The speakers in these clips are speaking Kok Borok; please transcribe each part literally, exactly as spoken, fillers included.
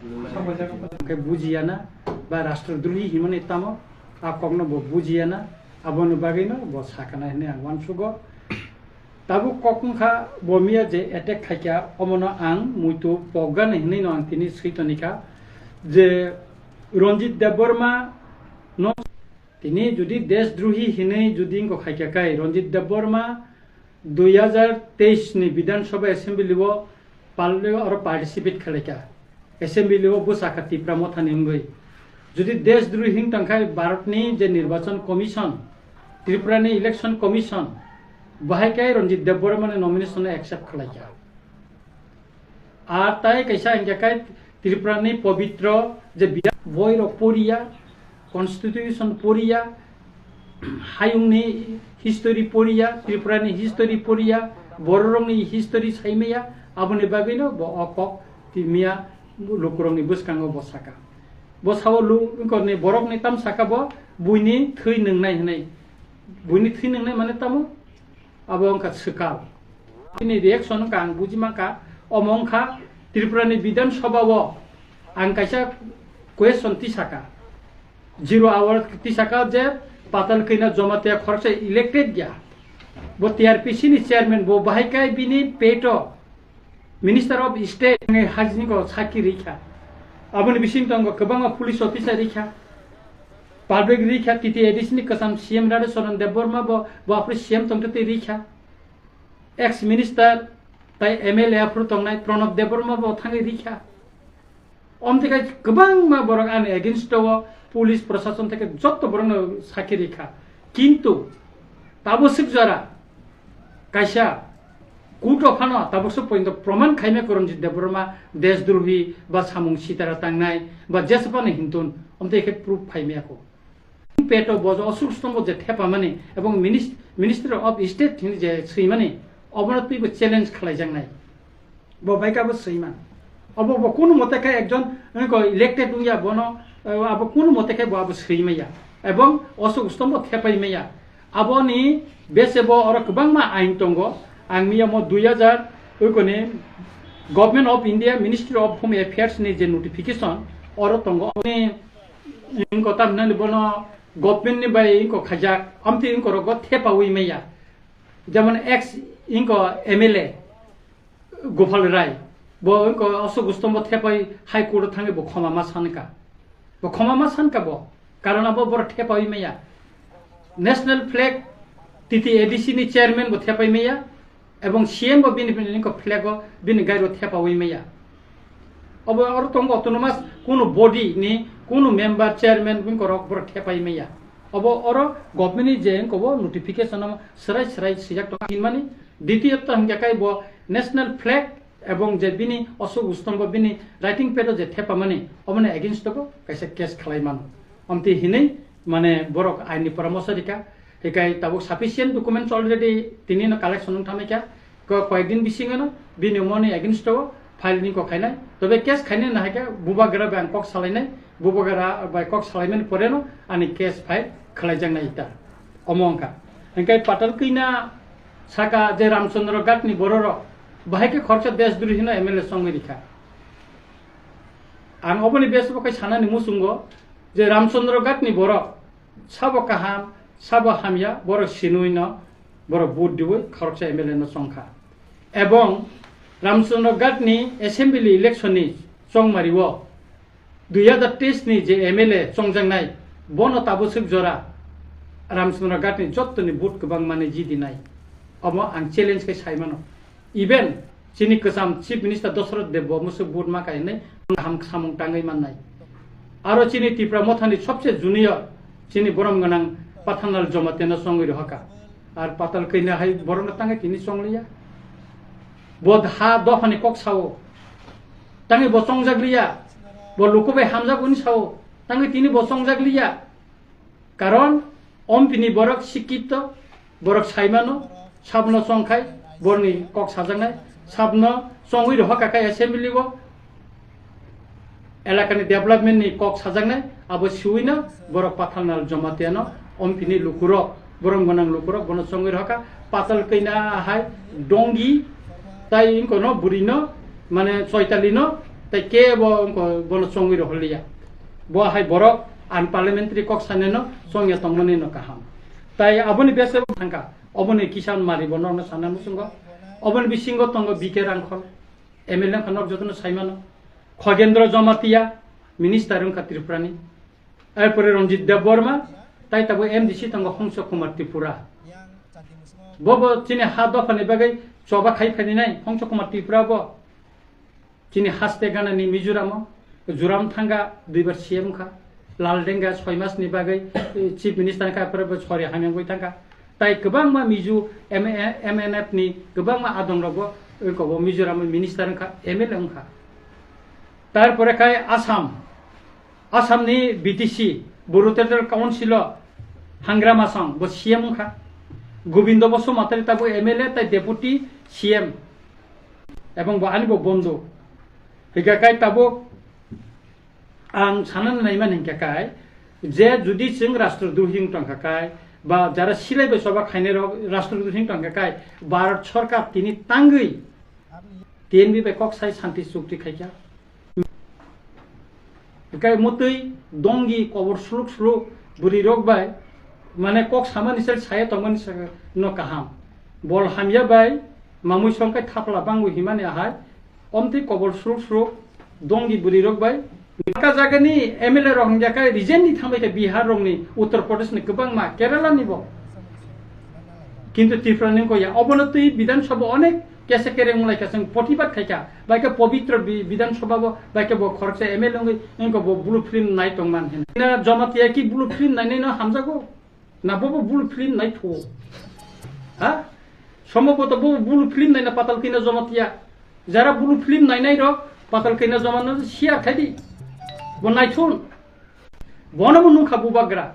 Hwnkhe bujiya na, ba rastrodrohi hinmani tamo, a kokno bo bujiya na, aboni bagwino bo sakana hinwi ang uansugo. Tabuk kok wngkha bo miya je attack khaikha, omono ang muitu pokgani hinwino ang tini swi tonikha je Ranjit Debbarma no tini jodi deshdrohi hinwi jodi wngkha khaikha kai Ranjit Debbarma dui hajar teis ni Bidhan Sabha Assembly o pal-, oro participate khlaikha, Assembly o bwsakha Tipra Mothani wngwi. Jodi deshdrohi wng tongkha Bharat ni je Nirbachan Commission, Tripura ni Election Commission, bahai khe Ranjit Debbarma ni nomination no accept khlaikha. Ar tai kaisa hingkha khe Tripura ni pobitro je bidhan boi rok poriya, constitution poriya, hayung ni history poriya, Tripura ni history poriya, borok rok ni history saimaya, aboni bagwi no bo o kok timiya lukurok ni bwskango bo saka. Bo sao lu-, lukurok ni borok ni tam saka bo buini thwi nwngnai hinwi. Buini thwi nwngnai mane tamo? Abo wngkha swkang. Bini reaction wngkha, ang buji mankha, omo wngkha Tripura ni Bidhan Sabha o ang kaisa question tisaka, zero hour tisaka je Patal Kanya Jamatia khoroksa elected ya, bo T R P C ni chairman, bo bahai kai bini peto Minister of State ni hajini ko sakhi rikha. Aboni bising tongo kwbangma police officer rikha. Public rikha, T T A D C ni kwcham C M Radha Charan Debbarma bo, bo aphuru C M tongtwi rikha. Ex minister tai M L A aphuru tongnai Pranab Debbarma bo thangwi rikha. Omtwi khe kwbangma borok ani against o police prosason theke jotto borokno sakhi rikha. Kintu tabuk swk jora kaisa court o phano tabuk swk pointo proman khaimya Ranjit Debbarma deshdrohi ba samung sitara tangnai ba jesapani hintun, omtwi khe proof phaimya kho. Peto bo je Ashok Stombo je thepamani ebong minis-, Ministry of State hini je swimani, obono twibo challenge khlaijaknai. Bo bai kabo swiman. Obo bo kunu mote khe ekjon, eh, ko elected wngya bono, eh, abo kunu mote khe bo abo swimaya. Ebong Ashok Stombo thepai maya. Aboni bese bo oro kwbangma ain tongo. Ang miya mo dui hajar, oi koni Government of India, Ministry of Home Affairs ni je notification, oro tongo. Ni ingko tamhinani bono government ni bai ingko khajak, amtwi ingko rogo thepawi maya. Jemon ex ingko M L A Gopal Rai, bo ingko Ashok Stombo thepai High Court o thangwi bo khoma ma sanka. Bo khoma ma sanka bo, karon abo borok thepawi maya. National flag T T A D C ni chairman bo thepai maya, ebong C M bo bini, bini ingko flag o bini gairo thepawi maya. Obo oro tongo autonomous kunu body ni kunu member, chairman, bini korok borok thepai maya. Obo oro government ni je ingko bo notification o swrai swrai swijak tongo hinmani. Ditiyo to hingkha khe bo national flag ebong je bini Ashok Stombo bini writing pad o je thepamani, oboni against o bo kaisa case khlai mano. Omtwi hinwi mane borok ain ni poramorso rikha. Hikai tabuk sufficient documents already tini no collection wng thamai kha. Ko-, koyek din bisingo no bini moni against o file ni ko khainai. Tobe case khainai na hai khe bubagra bai ang kok salainai, bubagra bai kok salaimani pore no ani case file khlaijaknai ita. Omo wngkha. Hinkhe Patal Kanya saka je Ramchandra Ghat ni borok rok, bahai khe khoroksa deshdrohi no M L A chongwi rikha. Ang oboni base bo khe sanani muchungo je Ramchandra Ghat ni borok sabo kaham, sabo hamya, borok sinui no, borok vote diwi khoroksa M L A no chongkha. Ebong Ramchandra Ghat ni assembly election ni chongmari o dui hajar teis ni je M L A chongjaknai, bono tabuk swk jora Ramchandra Ghat ni jottoni vote kwbangma ni jidinai. Omo ang challenge khe sai mano. Even chini kwcham Chief Minister Dosroth Deb bo mwswk vote ma kai hinwi kaham samung tangwi mannai. Aro chini Tipra Mothani sobse junior chini borom gwnang Pathanlal Jamatia no chongwi rohorkha. Ar Patal Kanya hai borokno tangwi tini chongliya. Bo ha dophani kok sao. Tangwi bo chongjak liya. Bo luku bai hamjak hwnwi sao. Tangwi tini bo chongjak liya. Karon ompini borok sikito, borok saimano, sabno chongkhai, borni kok sajaknai, sabno chongwi rohorkha khe assembly o, elakani development ni kok sajaknai, abo siwino borok Pathanlal Jamatia no, ompini lukurok, borom gwnang lukurok, bono chongwi rohorkha, Patal Kanya hai Dongi, tai wngkono bwrwino, mane Choitali no, Tai kebo wngkha bono chongwi rohorliya. Bo hai borok unparliamentary kok saneno chongya tongmani no kaham. Tai aboni bese thangkha, oboni kisan mari bono no sana muchungo. Oboni bisingo tongo B K Rangkhol, M L A wngkha nok jotono saimano. Khogendra Jamatia, minister wngkha Tripurani. Erpore Ranjit Debbarma, tai tabo M D C tongo Hongso Kumar Tripura. Bo bo chini ha dophani bagwi choba khai phainai Hongso Kumar Tripura bo. Chini haste ganani Mizoramo, Zoram thanga duibar C M kha, Lal Denga soi masni bagwi, eh, chief minister kha, erpore bo sori hamyangwi thangkha. Tai kwbangma Mizo M-, M N F ni kwbangma adongrokbo, eh, kobo Mizoram minister wngkha, M L A wngkha. Tarpore khai Assam, Assam ni B T C, Bodo Territorial Council o Hangra Masang bo C M wngkha. Gobindo Basumatari tabuk M L A tai Deputy C M. Ebong bo ani bo bondo. Hingkha kai tabuk ang sanani naimani hingkha kai je judi chwng Rastrodrohi wng tongkha kai ba jara silai bai choba khainai rok Rastrodrohi wng tongkha kai Bharat Sarkar tini tangwi T N V bai kok sai santi chukti khaikha. Hingkhe mwtwi dongi kobor suluk suluk bwrwi rok bai mane kok samani sal saya tongmani saka no kaham. Bol hamya bai mamui songkai thapla bangwi himani ahai omtwi kobor suluk suluk dongi bwrwi rok bai. Ka jagani M L A rok hingkhe resign ni thangbai khe Bihar rokni, Uttar Pradesh ni kwbangma, Kerala ni bo. Kintu Tripura ni wngkha ya, obono twi Bidhan Sabha onek kesa kereng wnglaikha, chwng protibad khaikha, bai khe Pabitra Bi-, Bidhan Sabha bo, bai khe bo khoroksa M L A wngwi, wngkha bo blue film nai tongman hwnwi. Na Jamatia ki blue film nainai no hamjago? Na bo bo blue film nai thuo? Ha? Sombhoboto bo blue film naina Patal Kanya Jamatia. Jara blue film nainai rok Patal Kanya Jamatia no share khai di. Bo naithun. Bono bo nukha bubagra.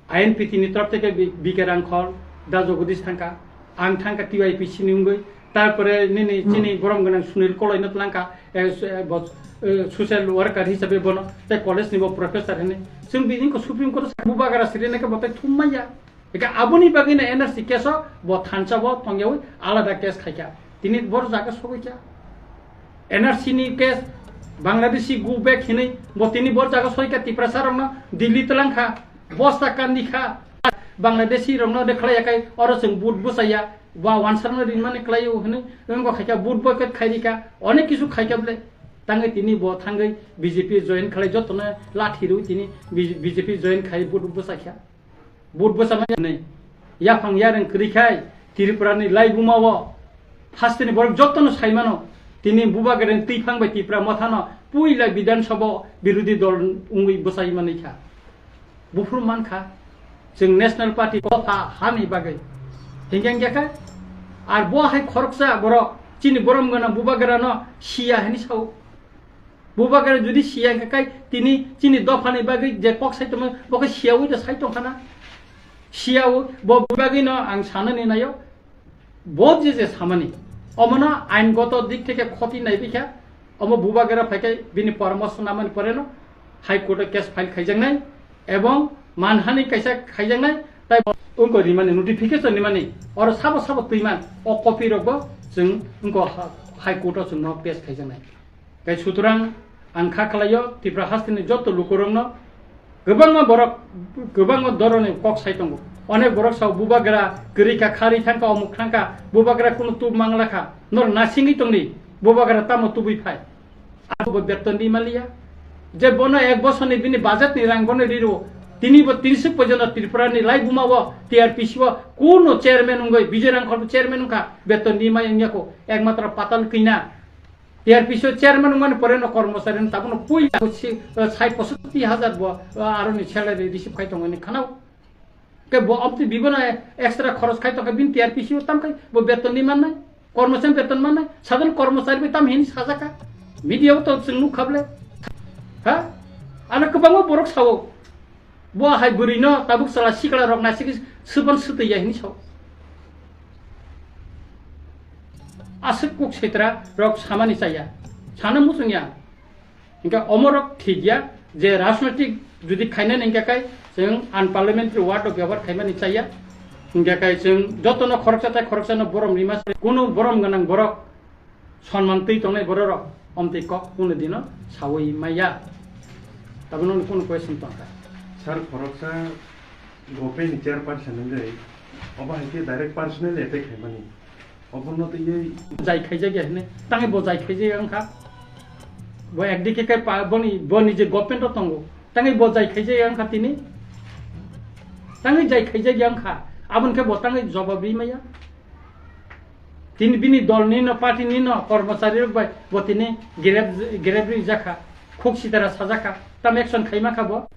I N P T ni torop theke B-, B K Rangkhol, Da Jagadish thangkha, ang thangkha T Y P C ni wngwi, tarpore nini chini borom gwnang Sunil Koloi no tlangkha, eh, su-, eh, bo, eh, social worker hisabe bono, tei college ni bo professor hwnwi. Chwng bini ko Supreme Court o sa-, bubagra siri nai khe bo tei thum manya. Eka aboni bagwi no N R C case o bo thansa bo tongyawi alada case khaikha. Tini bor jaga sogwi kha. N R C ni case, Bangladeshi go back hinwi bo tini bor jaga soi kha, Tiprasa rokno Delhi twlang kha, bosta kandi kha. Bangladeshi rokno de khlai yakai oro chwng vote bwsaya, ba wansarno rinmani khlaio hinwi wngkha khaikha, vote boycott khai rikha, onek kisu khaikha bwle. Tangwi tini bo thangwi B J P join khlai jotono lathi rwi tini B J P join khai vote bwsakha. Vote bwsama hinwi yaphang yareng kwrwi khai Tripura ni laibuma o hasteni borok jotono saimano tini bubagrani twiphang bai Tipra mothano puila Bidhan Sabha o birodhi dol wngwi bwsai manwi kha. Buphuru mankha chwng National Party dopha hani bagwi. Hingkhe hingkhe khe ar bo hai khoroksa borok chini borom gwnang bubagrano siya hinwi sao. Bubagra jodi siya hingkhe kai tini chini dophani bagwi je kok sai tongma, bo khe siyaui da sai tongkhana. Siyaui bo bagwino ang sanani naio, bo je je samani, omono aingoto dik theke khoti naibi kha, omo bubagra phaikai bini poramorso namani poreno High Court o case file khaijaknai, ebong manhani kaisa khaijaknai, tai wngko rimani notification rimani, oro sabo sabo twiman, o copy rokbo chwng wngko ha-, High Court o chwngno pass khaijaknai. Tei sutorang ang kha khlaio Tripura hasteni joto lukurokno, kwbangma borok, kwbangma doroni kok sai tongo. Onek borok sao bubagra kwrwi kha, kharwi thangkha, omuk thangkha, bubagra kunu tub mangla kha, nor nasingwi tongdi, bubagra tamo tubui phai. Abo bo beton di maliya. Je bono ek bosorni bini budgetni rang bono riro, tini bo tinisuk porjonto Tripurani laibuma o T R P C o kunu chairman wngwi, Bijoy Rangkhol bo chairman wngkha, beton di mai wngya kho, ekmatro Patal Kanya. T R P C o chairman wngmani pore no kormochari no tabukno puila si, eh, sai posotti hajar bo, eh, aroni salary receive khai tongo hinwi khanao. Ke bo amtwi bibono extra khoros khai tongkha bini T R P C o tam khai bo beton ni mannai, kormochari beton mannai, sadharon kormochari bai tam hini sajaka. Media o to chwng nukha bwle. Ha? Ano kwbangma borok sao. Bo hai bwrwi no tabuk chwla sikla rok naisik swpan swtwi ya hini sao. Aswk kuk sitra rok samani chaya. Sana muchung ya. Hingke omorok thik ya je rajnoitik jodi khainani hingke kai chwng unparliamentary word o byabohar khaimani chaya. Hingke kai chwng jotono khoroksa tai khoroksa no borom rima se. Kunu borom gwnang borok sonman twi tongnai bororok. Omtwi kok kunu dino sawi maya. Tabuk nokni kunu question tongkha. Sir, khoroksa Gopeni chairperson wngwi obo hai khe direct personal attack khaimani. Obono twiwi Jai khaijak ya hine. Tangwi bo jai khaijak ya wngkha. Bo ekdike khe pa-, boni, boni je government o tongo. Tangwi bo jai khaijak ya wngkha tini. Tangwi jai khaijak ya wngkha. Aboni khe bo tangwi jobab ri maya. Tini bini dol ni no, party ni no, kormochari rok bai bo tini grep, grep ri jakha. Khuk sitara sajakha. Tam action khaima kha bo.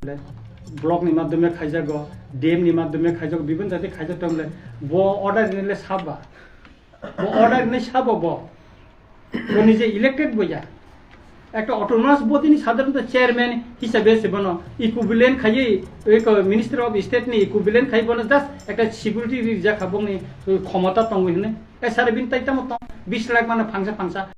Block ni madhyome khaijago, D M ni madhyome khaijago, bibin jati khaijak tong le. Bo order ni le saba. Bo order ni sabo bo. Bo nije elected bo ya. Ekta autonomous body ni sadharonto chairman hisabe se bono equivalent khaiwi, eko Minister of State ni equivalent khai bono just ekta security rijak kha bongni khomota tongo hine. E sare bin tai tamo tong bis lakh mano phangsa phangsa.